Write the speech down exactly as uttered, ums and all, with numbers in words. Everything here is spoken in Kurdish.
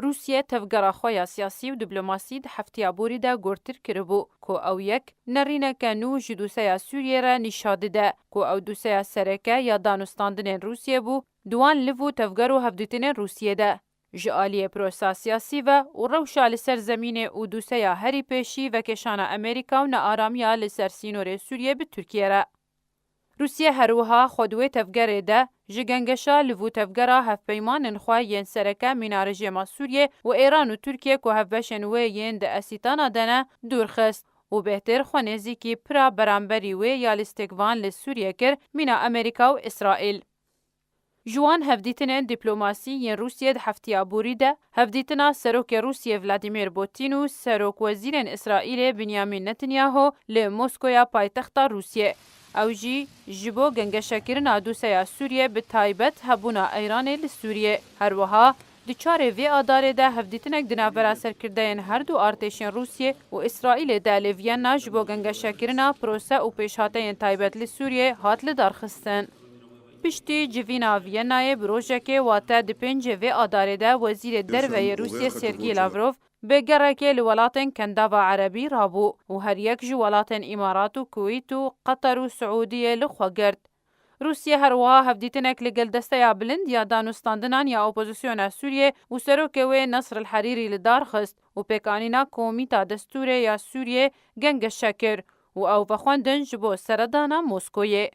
Rûsye tevgera xwe ya siyasî û diplomasî di heftiya borî de gortir kiribû ku ew yek nerîneke nû ji doseya Sûriyê re nîşa dide ku ew doseya sereke ya danûstandinên Rûsiyê bû di wan liv û tevger û hevdîtinên Rûsiyê de. Ji aliyê prosa siyasî ve û rewşa li ser zemînê û doseya herî pêşî vekêşana Amerîka û nearamiya li ser sînorê Sûriyê bi Tirkiye re. Rûsye her wiha xwe di wê tevgerê de ji gengeşa liv û tevgera hevpeymanên xwe yên sereke mîna rejêma Sûriyê û Êran û Tirkiye ku hevbeşên wê yên di Esîtana de ne, dûr xist û bêhtir xwe nêzîkî pira beramberî wê ya lîstikvan li Sûriyê kir mîna Amerîka û Îsraîl. Ji wan hevdîtinên dîplomasî yên Rûsiyê di heftiya borî de, hevdîtina Serokê Rûsiyê Vladimir Putin û Serokwezîrên Îsraîlê Benyamin Netanyahu li Moskoya paytexta Rûsiyê. Ew jî ji bo gengeşekirina doseya Sûriyê, bi taybet hebûna Îranê li Sûriyê. Her wiha di çarê vê adarê de hevdîtinek di navbera serkirdeyên her du artêşên Rûsiyê û Îsraîlê de li Viyena ji bo gengeşekirina prose û pêşhateyên taybet li Sûriyê hat lidarxistin. Piştî civîna Viyenayê bi rojekê, wate di pêncê vê adarê de Wezîrê Derve yê Rûsiyê Sergî Lavrov bi gerekê li welatên Kendava Erebî rabû û her yek ji welatên Îmarat û Kuwît û Qeter û Siûdiyê li xwe girt. Rûsye her wiha hevdîtinek li gel Desteya Bilind ya Danûstandinan ya Opozisyona Sûriyê û serokê wê Nasr el Herîrî li dar xist û pêkanîna Komîta Destûrê ya Sûriyê gengeşe kir û ew vexwendin ji bo seredana Moskoyê.